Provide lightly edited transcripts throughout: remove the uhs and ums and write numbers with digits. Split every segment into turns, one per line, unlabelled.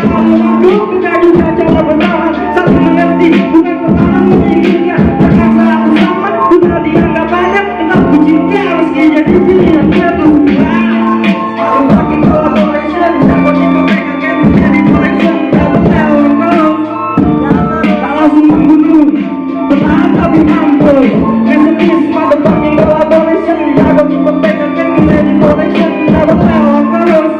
kamu hidup kita juga coba bertahan. Saling mengerti bukan perlahan menginginkan. Jangan selalu sama sudah dianggap banyak. Tetap kucinta meski jadi sini yang jatuh. Aku makin collaboration. Dapat itu mereka kan menjadi collection. Dapat teori terus. Tak langsung membunuh. Bertahan tapi mampu. Recipes motherfucking collaboration. Dapat itu mereka kan menjadi collection. Dapat teori terus.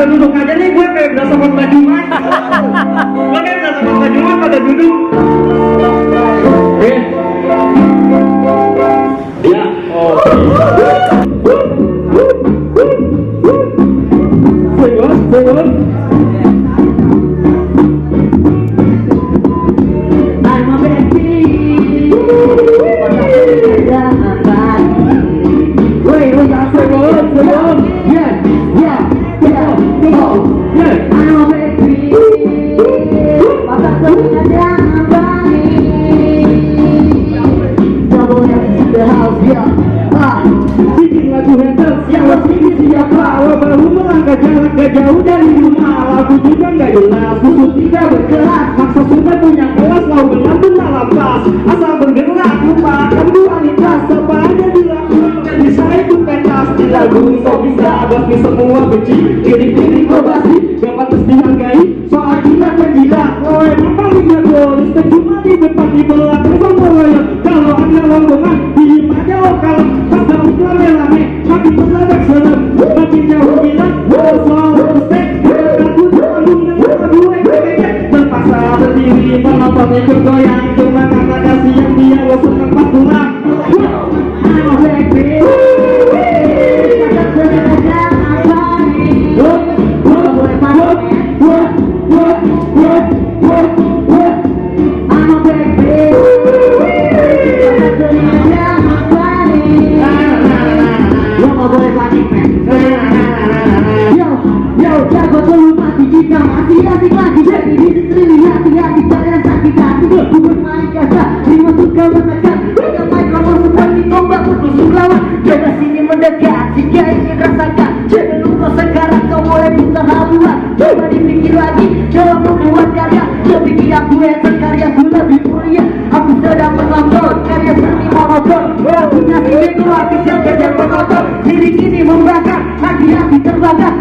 Duduk aja nih, gue kayak berasa sama baju mat. Gue kayak berasa sama baju mat pada duduk. Ya. Segot. Bikin lagu haters yang lebih siapa baru melangkah jarak gak jauh dari rumah. Lagu juga gak jelas, musuh tidak bergerak. Maksa sudah punya kelas, mau mengambil malah pas. Asal bergerak, lupakan dualitas. Apa aja dilakukan, gak bisa itu pentas. Di lagu kok bisa abasmi semua benci. Diri-diri kok basi, gak pantas dihargai. Soal kita kan gila, lo emang paling jago. Listrik cuma di depan, di belakang sama loyo. Kalau ada rombongan, diem aja lo kalem. Pada iklan rame, makin berladak serem. Makin jauh bilang, soal respect. Aku tanggung dengan gue kekek. Terpaksa berdiri, penonton ikut goyang. Cuma karena kasihan dia, lo seneng pas pulang. I'm a black bitch. Jago dulu mati jika mati asik lagi jadi diterima hati-hati kalian sakit hati. Ku bermain kasar, terima suka menekan. Dengan mikrofon seperti tombak bertusuk lawan. Coba sini mendekat, jika ingin rasakan. Jangan lupa sekarang kau boleh minta haluan. Coba dipikir lagi, dalam membuat karya. Sepikir aku yang karya ku lebih mulia. Aku sedang menonton karya seni monoton. Aku ngasih bego artis yang gajah penonton. Lirik ini membakar, hati-hati terbakar.